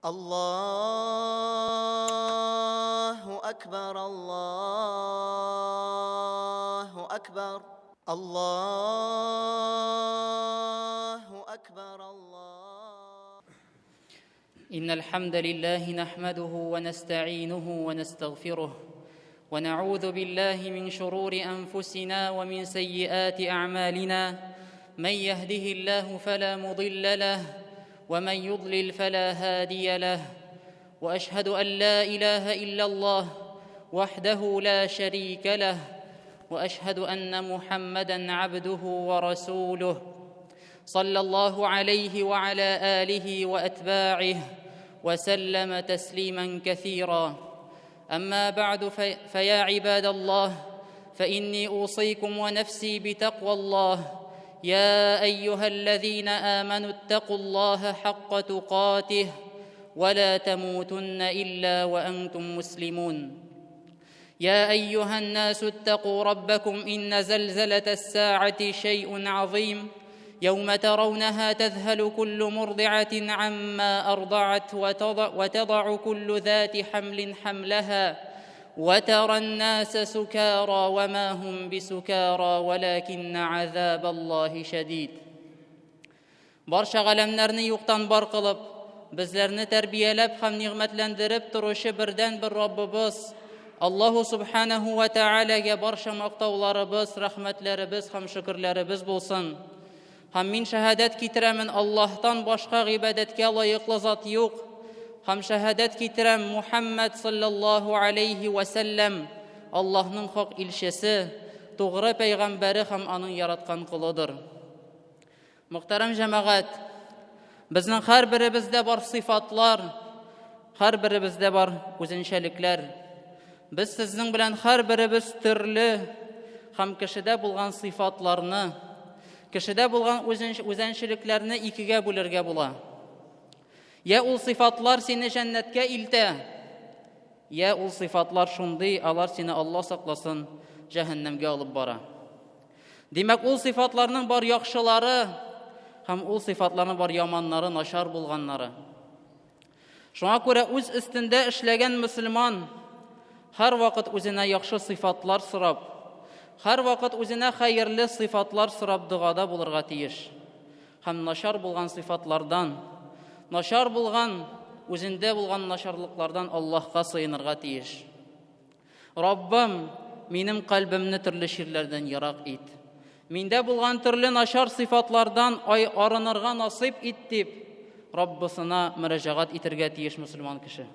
Аллаһу акбар, Аллаһу акбар, Аллаһу акбар, Аллаһу. إن الحمد لله نحمده ونستعينه ونستغفره ونعوذ بالله من شرور أنفسنا ومن سيئات أعمالنا من يهده الله فلا مضل له ومن يضلل فلا هادي له واشهد ان لا اله الا الله وحده لا شريك له واشهد ان محمدا عبده ورسوله صلى الله عليه وعلى اله واتباعه وسلم تسليما كثيرا اما بعد في فيا عباد الله فاني اوصيكم ونفسي بتقوى الله يا ايها الذين امنوا اتقوا الله حق تقاته ولا تموتن الا وانتم مسلمون يا ايها الناس اتقوا ربكم ان زلزله الساعه شيء عظيم يوم ترونها تذهل كل مرضعه عما ارضعت وتضع, وتضع كل ذات حمل حملها وترى الناس سكارى وما هم بسكارى ولكن عذاب الله شديد Барча галәмнәрне юктан бар кылып, безләрне тәрбияләп һәм нигъмәтләндереп торучы бердәнбер Раббыбыз Аллаһу субханаһу ва тәгаләгә барча мактауларыбыз, рәхмәтләребез һәм шөкерләребез булсын. Һәм мин шәһадәт китерәмен, Аллаһтан башка гыйбадәткә лаеклы зат юк. Һәм шәһадәт китерәм, Мухаммад саллаллаһу алейхи ва сәлләм Аллаһның хак илчесе, тугры пәйгамбәре һәм аның яраткан колыдыр. Мөхтәрәм җәмәгать, безнең һәрберебездә бар сыйфатлар, һәрберебездә бар үзенчәлекләр. Без сезнең белән һәрберебез төрле һәм кешедә булган сыйфатларны, кешедә булган үзенчәлекләрне икегә бүлергә була. Я ул сыйфатлар сине җәннәткә илтә, я ул сыйфатлар шундый, алар сине Алла сакласын, җәһәннәмгә алып бара. Димәк, ул сыйфатларның бар яхшылары һәм ул сыйфатларның бар яманнары, начар булганнары. Шуңа күрә үз өстендә эшләгән мөселман һәрвакыт үзенә яхшы сыйфатлар сорап, һәрвакыт үзенә хәерле сыйфатлар сорап догада булырга тиеш. Һәм начар булган сыйфатлардан, начар булган, үзендә булган начарлыклардан Аллаһка сыенырга тиеш. Раббым, минем кальбемне төрле чирләрдән ерак ит. Миндә булган төрле начар сыйфатлардан ай арынырга насыйп ит дип, Раббысына мөрәҗәгать итергә тиеш мөселман кеше.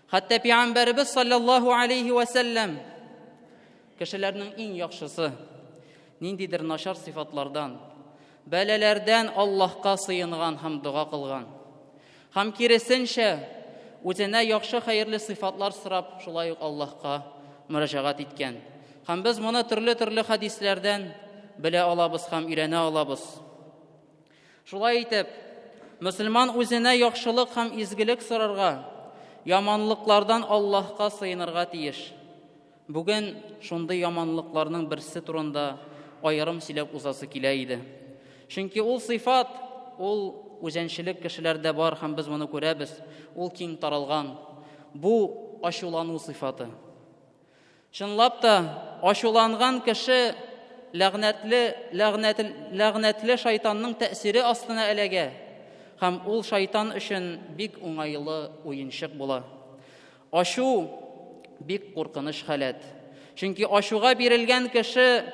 Хәтта пәйгамбәребез саллаллаһу алейхи ва сәлләм кешеләрнең иң яхшысы ниндидер начар сыйфатлардан, бәлаләрдән Аллаһка сыенган һәм дога кылган. Һәм киресенчә, үзенә яхшы хәерле сыйфатлар сорап, шулай ук Аллаһка мөрәҗәгать иткән. Һәм без моны төрле-төрле хәдисләрдән белә алабыз һәм өйрәнә алабыз. Шулай итеп, мөселман үзенә яхшылык һәм изгелек сорарга, яманлыклардан Аллаһка сыенырга тиеш. Бүген шундый яманлыкларның берсе турында аерым сөйләп узасы килә иде. Чөнки ул сыйфат, ул үзенчелек кешеләрдә бар һәм без моны күрәбез, ул киң таралган. Бу ачулану сыйфаты. Чынлап та, ачуланган кеше ләгънәтле, ләгънәтле, ләгънәтле шайтанның тәэсире астына эләгә һәм ул шайтан өчен бик уңайлы уенчык була. Ачу бик куркыныч халәт. Чөнки ачуга бирелгән кеше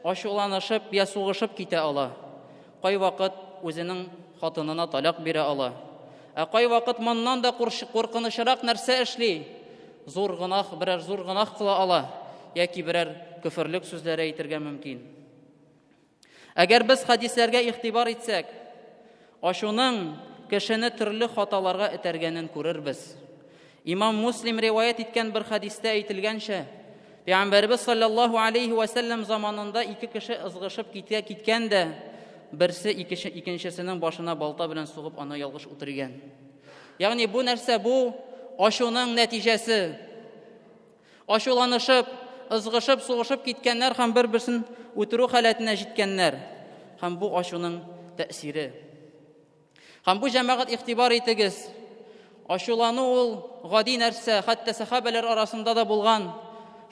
ачуланышып я сугышып китә ала. Кайвакыт үзенең хатынына талак бирә ала. Ә кайвакыт моннан да куркынычрак нәрсә эшли? Зур гөнаһ, берәр зур гөнаһ кыла ала яки берәр көферлек сүзләре әйтергә мөмкин. Әгәр без хәдисләргә игътибар итсәк, ачуның кешене төрле хаталарга этәргәнен күрербез. Имам Муслим риваять иткән бер хәдистә әйтелгәнчә, Пәйгамбәребез саллаллаһу алейхи ва сәлләм заманында ике кеше ызгышып китә киткән дә, берсе икенче, икенчесенең башына балта белән сугып аны ялгыш үтергән. Ягъни бу нәрсә бу ачуның нәтиҗәсе. Ачуланышып, ызгышып, сугышып киткәннәр һәм бер-берсен үтерү халәтенә җиткәннәр. Һәм бу ачуның тәэсире. Һәм бу җәмәгать игътибар итегез. Ачулану ул гади нәрсә, хәтта сәхабәләр арасында да булган.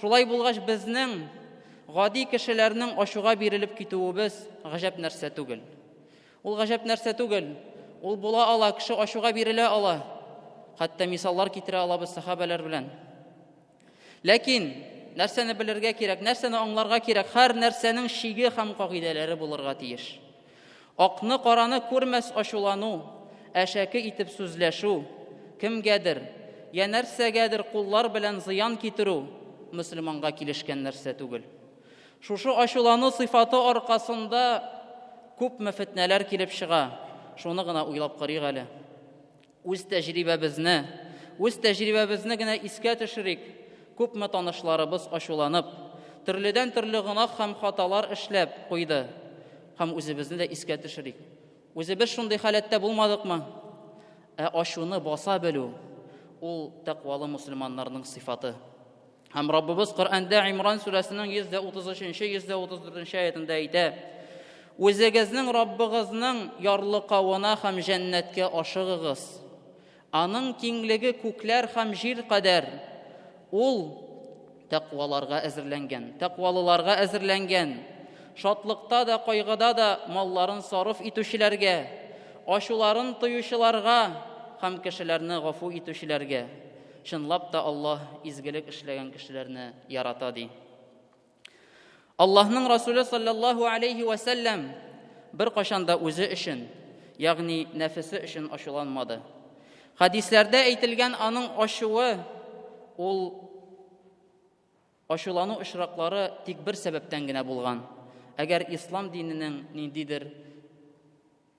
Шулай булгач, безнең гади кешеләрнең ачуга бирелеп китүебез гаҗәп нәрсә түгел. Ул гаҗәп нәрсә түгел. Ул була ала, кеше ачуга бирелә ала. Хәтта мисаллар китерә алабыз сәхабәләр белән. Ләкин нәрсәне белергә кирәк, нәрсәне аңларга кирәк? Һәр нәрсәнең шиге һәм кагыйдәләре булырга тиеш. Акны караны күрмәс ачулану, әшәке итеп сүзләшү, кемгәдер, я нәрсәгәдер куллар белән зыян китерү мөселманга килешкән нәрсә түгел. Шушы ачулану сыйфаты аркасында күпме фетнәләр килеп чыга, шуны гына уйлап карыйк әле. Үз тәҗрибәбезне, үз тәҗрибәбезне генә искә төшерик, күпме танышларыбыз ачуланып, төрледән-төрле гөнаһ һәм хаталар эшләп куйды. Һәм үзебезне дә искә төшерик. Үзебез шундый халәттә булмадыкмы? Ә ачуны баса белү, ул тәкъвалы мөселманнарның сыйфаты. Һәм Раббыбыз Коръәндә Имран сүрәсенең 133-134 аятында әйтә: Үзегезнең Раббыгызның ярлыкавына һәм җәннәткә ашыгыгыз. Аның киңлеге күкләр һәм җир кадәр. Ул тәкъваларга әзерләнгән, тәкъвалыларга әзерләнгән. Шатлыкта да, кайгыда да малларын сарыф итүчеләргә, ачуларын тоючыларга һәм кешеләрне гафу итүчеләргә. Чынлап та Аллаһ изгелек эшләгән кешеләрне ярата, ди. Аллаһның Расуле саллаллаһу алейхи ва сәлләм беркайчан да үзе өчен, ягъни нәфесе өчен ачуланмады. Хәдисләрдә әйтелгән аның ачуы ул ачулану очраклары тик бер сәбәптән генә булган. Әгәр ислам диненең ниндидер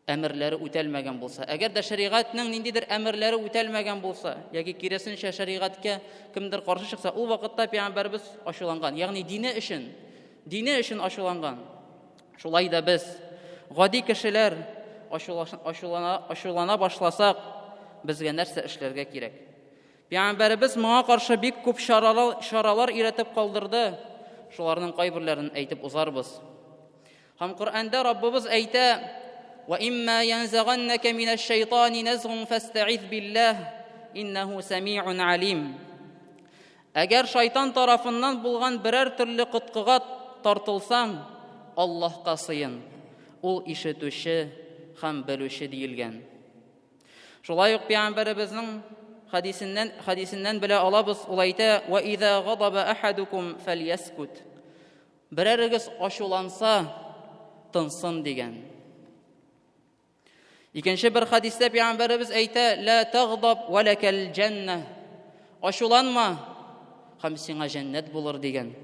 әмерләре үтәлмәгән булса, әгәр дә шәригатьнең ниндидер әмерләре үтәлмәгән булса, яки киресенчә шәригатькә кемдер каршы чыкса, ул вакытта пәйгамбәребез ачуланган, ягъни дине өчен, дине өчен ачуланган. Шулай да без, гади кешеләр, ачулана, ачулана башласак, безгә нәрсә эшләргә кирәк? Пәйгамбәребез моңа каршы бик күп чаралар, чаралар өйрәтеп калдырды. Шуларның кайберләрен әйтеп узарбыз. Һәм Коръәндә Раббыбыз әйтә: "Ва имма янзаганнака минәш-шайтани назгун фастаиз биллаһ, иннәһу самиун алим." Әгәр шайтан тарафыннан булган берәр төрле коткыга тартылсаң, Аллаһка сыен. Ул ишетүче һәм белүче диелгән. Шулай ук пәйгамбәребезнең хәдисеннән хәдисеннән белә алабыз, ул әйтә: "Ва иза гадаба ахадукум фальяскут." Берәрегез ачуланса, тынсын дигән. Икенче бер хәдистә пәйгамбәребез әйтә: "Ла тагдаб ва лакал җанна." Ачуланма һәм сиңа җәннәт булыр дигән.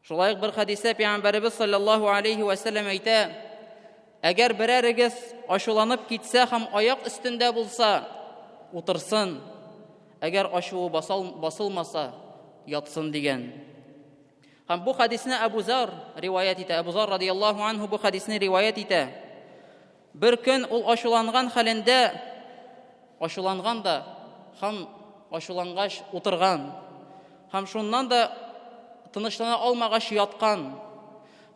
Шулай ук бер хәдистә пәйгамбәребез саллаллаһу алейхи ва сәлләм әйтә: "Әгәр берәрегез ачуланып китсә һәм аяк өстендә булса, утырсын. Әгәр ачуы басылмаса, ятсын дигән. Һәм бу хәдисне Әбу Зар риваять итә. Әбу Зар радияллаһу анһу бу хәдисне риваять итә. Бер көн ул ачуланган хәлендә ачуланган да һәм ачулангач утырган. Һәм шуннан да тынычлана алмагач яткан.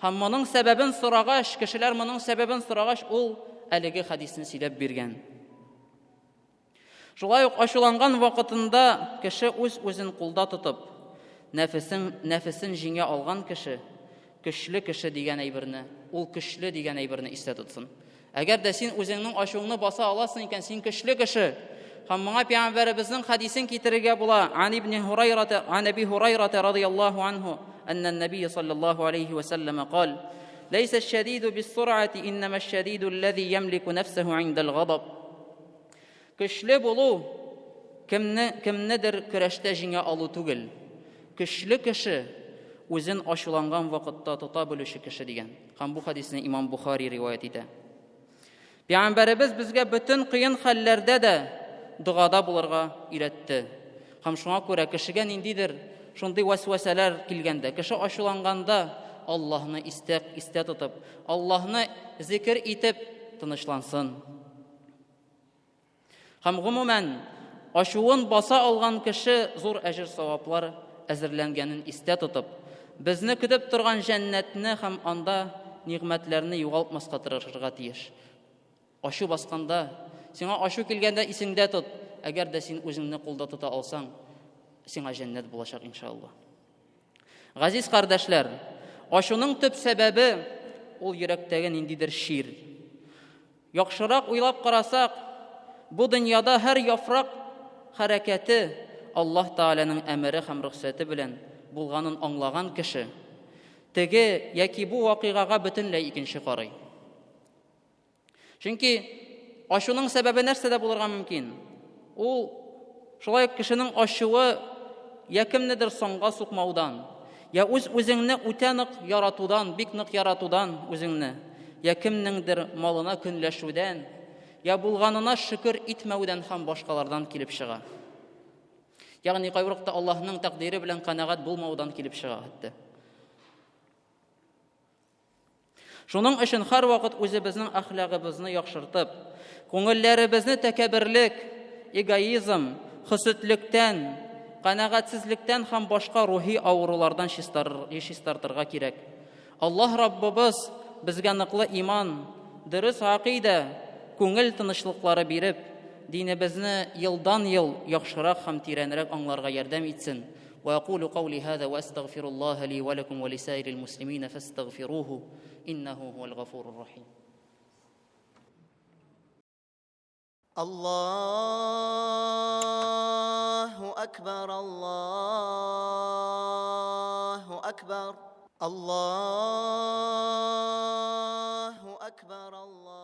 Һәм моның сәбәбен сорагач, кешеләр моның сәбәбен сорагач, ул әлеге хәдисне сөйләп биргән. Шулай ук ачуланган вакытында кеше үз-үзен кулда тотып, нәфесен, нәфесен җиңә алган кеше, көчле кеше дигән әйберне, ул көчле дигән әйберне истә тотсын. Әгәр дә син үзеңнең ачуыңны баса аласың икән, син көчле кеше. Һәм моңа пәйгамбәребезнең хәдисен китерергә була. Ан ибн Һурайра, ан Әби Һурайра радыяллаһу анһу, анна нәбия саллаллаһу алейхи ва сәлләм кал: "Ләйсә аш-шадиду бис-сур'ати, иннама аш-шадиду аллази ямлику нафсаһу индал гадаб." Көчле булу кемне кемнедер көрәштә җиңә алу түгел. Көчле кеше үзен ачуланган вакытта тота белүче кеше дигән. Һәм бу хәдисне имам Бухари риваять итә. Пәйгамбәребез безгә бөтен кыен хәлләрдә дә догада булырга өйрәтте. Һәм шуңа күрә кешегә ниндидер шундый вәсвәсәләр килгәндә, кеше ачуланганда Аллаһны истә, истә тотып, Аллаһны зикер итеп тынычлансын. Һәм гомумән, ачуын баса алган кеше зур әҗер-саваплар әзерләнгәнен истә тотып, безне көтеп торган җәннәтне һәм анда нигъмәтләрне югалтмаска тырышырга тиеш. Ачу басканда, Сиңа ачу килгәндә исеңдә тот. Әгәр дә син үзеңне кулда тота алсаң, сиңа җәннәт булачак, иншалла. Газиз кардәшләр, ачуның төп сәбәбе ул йөрәктәге ниндидер чир. Яхшырак уйлап карасак, бу дөньяда һәр яфрак хәрәкәте Аллаһ Тәгаләнең әмере һәм рөхсәте белән булганын аңлаган кеше теге яки бу вакыйгага бөтенләй икенче карый. Чөнки ачуның сәбәбе нәрсәдә булырга мөмкин? Ул шулай ук кешенең ачуы я кемнедер соңга сукмаудан, я үз-үзеңне үтә нык яратудан, бик нык яратудан үзеңне, я кемнеңдер малына көнләшүдән, я булганына шөкер итмәүдән һәм башкалардан килеп чыга. Ягъни кайвакытта Аллаһның тәкъдире белән канәгать булмаудан килеп чыга хәтта. Шуның өчен һәрвакыт үзебезнең әхлагыбызны яхшыртып, күңелләребезне тәкәбберлек, эгоизм, хөсетлектән, канәгатьсезлектән һәм башка рухи авырулардан чистартырга кирәк. Аллаһ Раббыбыз безгә ныклы иман, дөрес гакыйдә, күңел тынычлыклары биреп, динебезне елдан-ел яхшырак һәм тирәнрәк аңларга ярдәм итсен. وأقول قولي هذا وأستغفر الله لي ولكم ولسائر المسلمين فاستغفروه إنه هو الغفور الرحيم. الله أكبر الله أكبر الله أكبر الله.